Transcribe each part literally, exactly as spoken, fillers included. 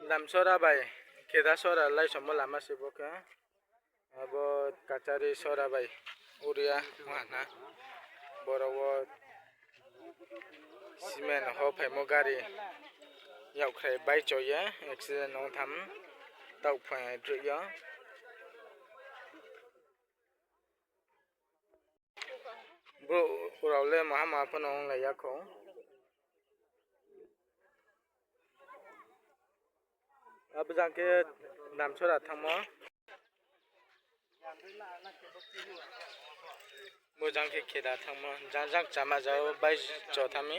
Damsora bai Khedasora laisomo lama se bo khe. Abo Kachari sora bai Uria ma na. Boro wo cement ho phaimo gari yakkhrai bai cho ye accident ong tham. Taoh phai droi yo. Brouh rao le maha maha pho no onglai ya kho. Abo jang khe Damsora thanngmo. Bo jang khe Kheda thanngmo. Jang jang chama jao bai cho thanng mi.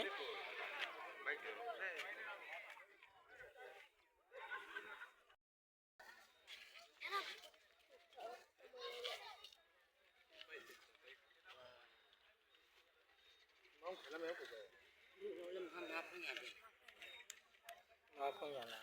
Ma phung ya na.